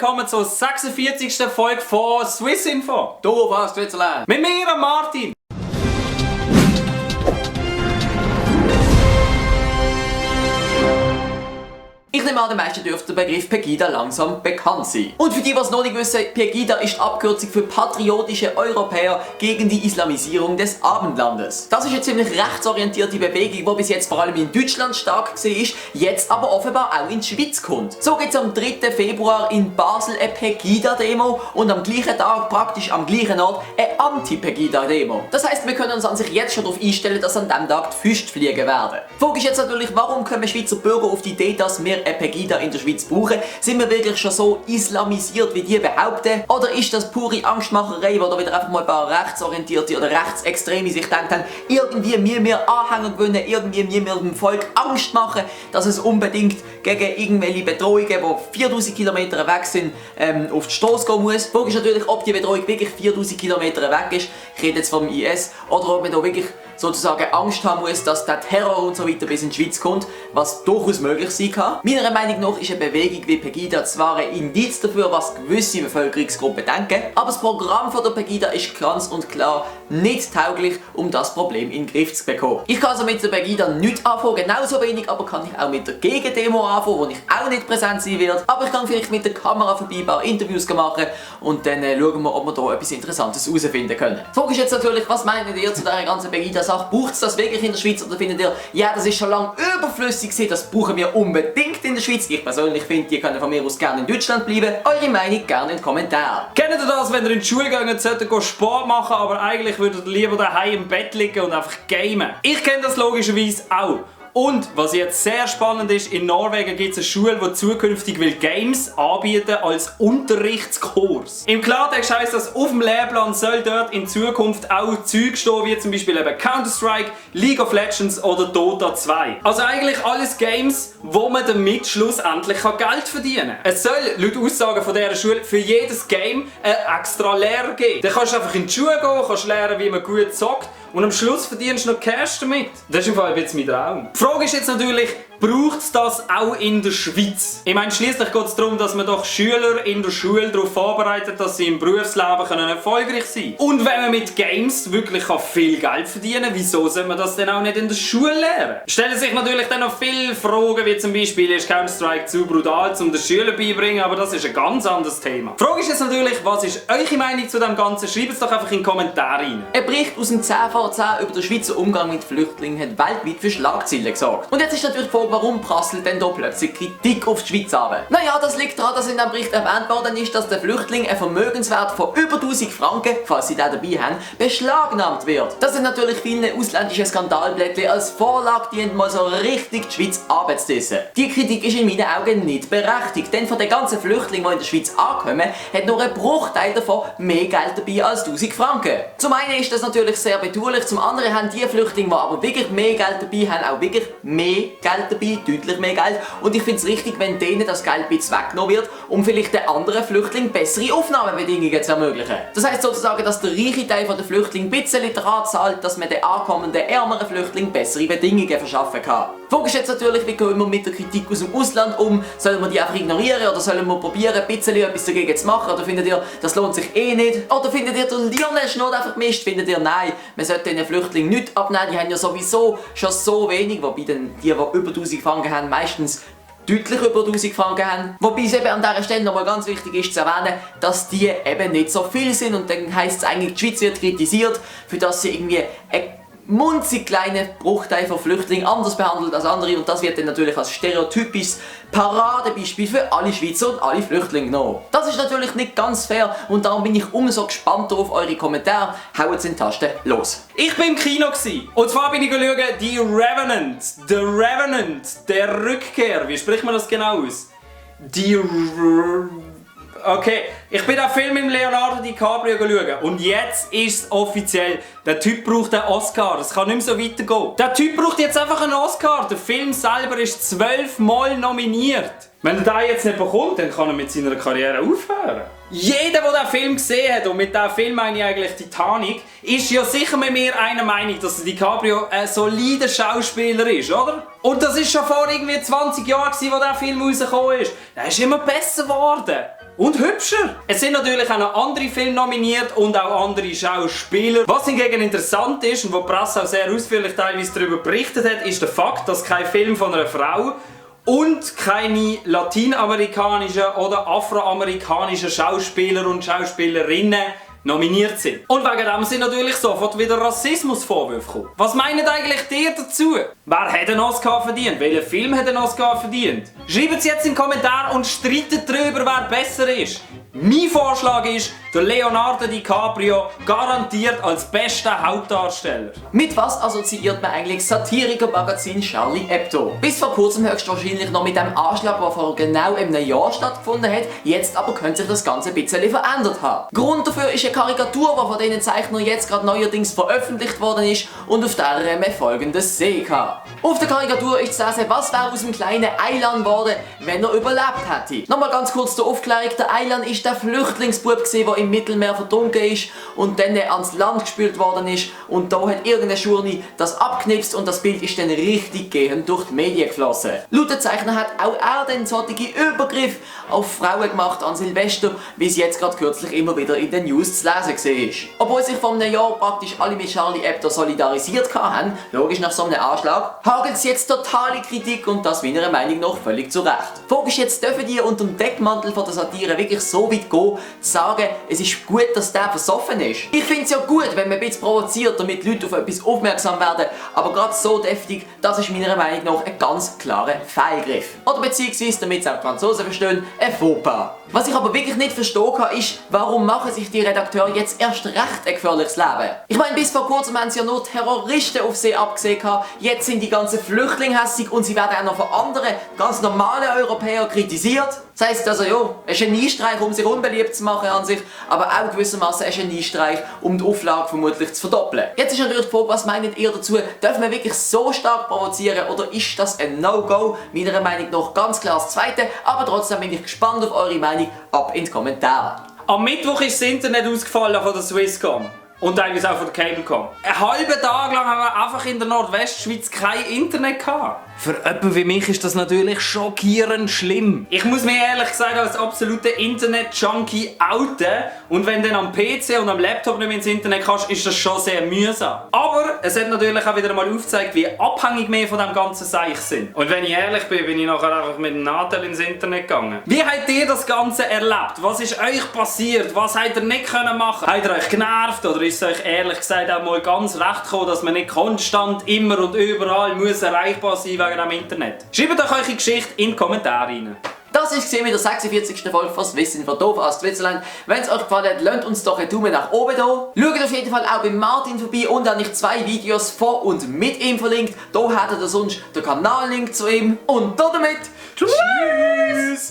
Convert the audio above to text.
willkommen zur 46. Folge von Swissinfo. Du warst Switzerland. Mit mir, Martin. Ich nehme an, den meisten dürfte der Begriff Pegida langsam bekannt sein. Und für die, die es noch nicht wissen, Pegida ist die Abkürzung für patriotische Europäer gegen die Islamisierung des Abendlandes. Das ist eine ziemlich rechtsorientierte Bewegung, die bis jetzt vor allem in Deutschland stark war, jetzt aber offenbar auch in die Schweiz kommt. So gibt es am 3. Februar in Basel eine Pegida-Demo und am gleichen Tag, praktisch am gleichen Ort, eine Anti-Pegida-Demo. Das heisst, wir können uns an sich jetzt schon darauf einstellen, dass an diesem Tag die Füße fliegen werden. Die Frage ist jetzt natürlich, warum kommen Schweizer Bürger auf die Idee, dass wir eine Pegida in der Schweiz brauchen? Sind wir wirklich schon so islamisiert, wie die behaupten? Oder ist das pure Angstmacherei, wo da wieder einfach mal ein paar Rechtsorientierte oder Rechtsextreme sich denken, irgendwie müssen wir Anhänger gewinnen, irgendwie müssen wir dem Volk Angst machen, dass es unbedingt gegen irgendwelche Bedrohungen, die 4000 Kilometer weg sind, auf die Straße gehen muss. Die Frage ist natürlich, ob die Bedrohung wirklich 4000 Kilometer weg ist. Ich rede jetzt vom IS. Oder ob man da wirklich sozusagen Angst haben muss, dass der Terror und so weiter bis in die Schweiz kommt, was durchaus möglich sein kann. Meiner Meinung nach ist eine Bewegung wie Pegida zwar ein Indiz dafür, was gewisse Bevölkerungsgruppen denken, aber das Programm von der Pegida ist ganz und klar nicht tauglich, um das Problem in den Griff zu bekommen. Ich kann also mit der Pegida nicht anfangen, genauso wenig, aber kann ich auch mit der Gegendemo anfangen, wo ich auch nicht präsent sein werde. Aber ich kann vielleicht mit der Kamera vorbei ein paar Interviews machen und dann schauen wir, ob wir da etwas Interessantes herausfinden können. Die Frage ist jetzt natürlich, was meint ihr zu dieser ganzen Pegida-Sache? Braucht es das wirklich in der Schweiz oder findet ihr, ja, das ist schon lange überflüssig gewesen, das brauchen wir unbedingt in der Schweiz? Ich persönlich finde, die können von mir aus gerne in Deutschland bleiben. Eure Meinung gerne in den Kommentaren. Kennt ihr das, wenn ihr in die Schule geht, solltet ihr Sport machen, aber eigentlich würdet ihr lieber daheim im Bett liegen und einfach gamen? Ich kenne das logischerweise auch. Und, was jetzt sehr spannend ist, in Norwegen gibt es eine Schule, die zukünftig Games anbieten als Unterrichtskurs. Im Klartext heisst das, auf dem Lehrplan soll dort in Zukunft auch Zeug stehen, wie zum Beispiel eben Counter-Strike, League of Legends oder Dota 2. Also eigentlich alles Games, wo man damit schlussendlich Geld verdienen kann. Es soll, laut Aussagen von dieser Schule, für jedes Game einen extra Lehrer geben. Dann kannst du einfach in die Schule gehen, kannst lernen, wie man gut zockt. Und am Schluss verdienst du noch Cash damit. Das ist im Fall ein bisschen mein Traum. Die Frage ist jetzt natürlich, braucht es das auch in der Schweiz? Ich meine, schliesslich geht es darum, dass man doch Schüler in der Schule darauf vorbereitet, dass sie im Berufsleben erfolgreich sein können. Und wenn man mit Games wirklich viel Geld verdienen kann, wieso soll man das denn auch nicht in der Schule lernen? Stellen sich natürlich dann noch viele Fragen, wie zum Beispiel, ist Counter-Strike zu brutal, um den Schülern beibringen, aber das ist ein ganz anderes Thema. Die Frage ist jetzt natürlich, was ist eure Meinung zu dem Ganzen? Schreibt es doch einfach in die Kommentare rein. Ein Bericht aus dem 10 über den Schweizer Umgang mit Flüchtlingen hat weltweit für Schlagzeilen gesorgt. Und jetzt ist natürlich die Frage, warum prasselt denn da plötzlich Kritik auf die Schweiz runter? Naja, das liegt daran, dass in diesem Bericht erwähnt worden ist, dass der Flüchtling ein Vermögenswert von über 1000 Franken, falls sie den dabei haben, beschlagnahmt wird. Das sind natürlich viele ausländische Skandalblättchen als Vorlage dienen, mal so richtig die Schweiz abzudissen. Die Kritik ist in meinen Augen nicht berechtigt, denn von den ganzen Flüchtlingen, die in der Schweiz ankommen, hat nur ein Bruchteil davon mehr Geld dabei als 1000 Franken. Zum einen ist das natürlich sehr bedauerlich, zum anderen haben die Flüchtlinge, die aber wirklich mehr Geld dabei haben, auch wirklich mehr Geld dabei, deutlich mehr Geld. Und ich finde es richtig, wenn denen das Geld ein bisschen weggenommen wird, um vielleicht den anderen Flüchtlingen bessere Aufnahmebedingungen zu ermöglichen. Das heisst sozusagen, dass der reiche Teil der Flüchtlinge ein bisschen daran zahlt, dass man den ankommenden ärmeren Flüchtlingen bessere Bedingungen verschaffen kann. Die Frage ist jetzt natürlich, wie gehen wir mit der Kritik aus dem Ausland um? Sollen wir die einfach ignorieren oder sollen wir probieren, ein bisschen etwas dagegen zu machen? Oder findet ihr, das lohnt sich eh nicht? Oder findet ihr, der Lionel Schnurrt einfach Mist? Findet ihr, nein, man sollte den Flüchtlingen nichts abnehmen, die haben ja sowieso schon so wenig, wobei dann die über 1000 Franken haben, meistens deutlich über 1000 Franken haben. Wobei es eben an dieser Stelle nochmal ganz wichtig ist zu erwähnen, dass die eben nicht so viel sind und dann heisst es eigentlich, die Schweiz wird kritisiert, für dass sie irgendwie ein munzig kleine Bruchteil von Flüchtlingen anders behandelt als andere und das wird dann natürlich als stereotypisches Paradebeispiel für alle Schweizer und alle Flüchtlinge genommen. Das ist natürlich nicht ganz fair und darum bin ich umso gespannter auf eure Kommentare. Haut in die Tasten, los! Ich bin im Kino und zwar bin ich schauen, die Revenant. The Revenant, der Rückkehr. Wie spricht man das genau aus? Okay, ich bin den Film mit Leonardo DiCaprio schauen und jetzt ist es offiziell. Der Typ braucht einen Oscar, es kann nicht mehr so weitergehen. Der Typ braucht jetzt einfach einen Oscar, der Film selber ist 12 Mal nominiert. Wenn er den jetzt nicht bekommt, dann kann er mit seiner Karriere aufhören. Jeder, der diesen Film gesehen hat, und mit diesem Film meine ich eigentlich Titanic, ist ja sicher mit mir einer Meinung, dass DiCaprio ein solider Schauspieler ist, oder? Und das ist schon vor irgendwie 20 Jahren, als dieser Film rausgekommen ist. Der ist immer besser geworden. und hübscher. Es sind natürlich auch noch andere Filme nominiert und auch andere Schauspieler. Was hingegen interessant ist und wo die Presse auch sehr ausführlich teilweise darüber berichtet hat, ist der Fakt, dass kein Film von einer Frau und keine lateinamerikanischen oder afroamerikanischen Schauspieler und Schauspielerinnen nominiert sind. Und wegen dem sind natürlich sofort wieder Rassismusvorwürfe gekommen. Was meinen eigentlich ihr dazu? Wer hat einen Oscar verdient? Welcher Film hat einen Oscar verdient? Schreibt es jetzt in den Kommentaren und streitet darüber, wer besser ist. Mein Vorschlag ist, der Leonardo DiCaprio garantiert als bester Hauptdarsteller. Mit was assoziiert man eigentlich Satiriker-Magazin Charlie Hebdo? Bis vor kurzem höchstwahrscheinlich noch mit dem Anschlag, der vor genau einem Jahr stattgefunden hat, jetzt aber könnte sich das Ganze ein bisschen verändert haben. Grund dafür ist eine Karikatur, die von diesen Zeichnern jetzt gerade neuerdings veröffentlicht worden ist und auf der man folgendes sehen kann. Auf der Karikatur ist zu lesen, was wäre aus dem kleinen Aylan geworden, wenn er überlebt hätte. Nochmal ganz kurz zur Aufklärung, der Aylan ist der Flüchtlingsbub gewesen, der im Mittelmeer verdunken ist und dann ans Land gespült worden ist und da hat irgendeine Schurni das abknipst und das Bild ist dann richtig gehend durch die Medien geflossen. Laut der Zeichner hat auch er den solchen Übergriff auf Frauen gemacht an Silvester, wie es jetzt gerade kürzlich immer wieder in den News zu lesen war. Obwohl sich vor einem Jahr praktisch alle mit Charlie Hebdo solidarisiert haben, logisch nach so einem Anschlag, hagelt es jetzt totale Kritik und das meiner Meinung nach völlig zu Recht. Die Frage ist jetzt, dürfen die unter dem Deckmantel von der Satire wirklich so weit gehen, zu sagen, es ist gut, dass der versoffen ist? Ich finde es ja gut, wenn man ein bisschen provoziert, damit Leute auf etwas aufmerksam werden, aber gerade so deftig, das ist meiner Meinung nach ein ganz klarer Fehlgriff. Oder beziehungsweise, damit es auch die Franzosen verstehen, ein Fauxpas. Was ich aber wirklich nicht verstehen kann, ist, warum machen sich die Redakteure jetzt erst recht ein gefährliches Leben? Ich meine, bis vor kurzem haben sie ja nur Terroristen auf sie abgesehen, jetzt sind die ganzen Flüchtlinge hässig und sie werden auch noch von anderen, ganz normalen Europäern kritisiert. Das heisst also, ja, ein Geniestreich, um sich unbeliebt zu machen an sich, aber auch gewissermaßen ein Geniestreich, um die Auflage vermutlich zu verdoppeln. Jetzt ist natürlich die Frage, was meint ihr dazu? Dürfen wir wirklich so stark provozieren oder ist das ein No-Go? Meiner Meinung nach ganz klar das Zweite, aber trotzdem bin ich gespannt auf eure Meinung. Ab in die Kommentare. Am Mittwoch ist das Internet ausgefallen von der Swisscom. Und teilweise auch von der Cablecom. Einen halben Tag lang haben wir einfach in der Nordwestschweiz kein Internet gehabt. Für jemanden wie mich ist das natürlich schockierend schlimm. Ich muss mir ehrlich gesagt als absoluter Internet-Junkie outen. Und wenn du dann am PC und am Laptop nicht mehr ins Internet kannst, ist das schon sehr mühsam. Aber es hat natürlich auch wieder mal aufgezeigt, wie abhängig wir von dem ganzen Seich sind. Und wenn ich ehrlich bin, bin ich nachher einfach mit dem Nadel ins Internet gegangen. Wie habt ihr das Ganze erlebt? Was ist euch passiert? Was habt ihr nicht machen können? Habt ihr euch genervt oder ist es euch ehrlich gesagt auch mal ganz recht gekommen, dass man nicht konstant immer und überall muss erreichbar sein wegen dem Internet? Schreibt euch eure Geschichte in die Kommentare rein. Das war mit der 46. Folge von Wissen von doof aus Switzerland. Wenn es euch gefallen hat, lasst uns doch einen Daumen nach oben da. Schaut auf jeden Fall auch bei Martin vorbei und dann nicht 2 Videos von und mit ihm verlinkt. Da habt ihr sonst den Kanallink zu ihm. Und damit tschüss!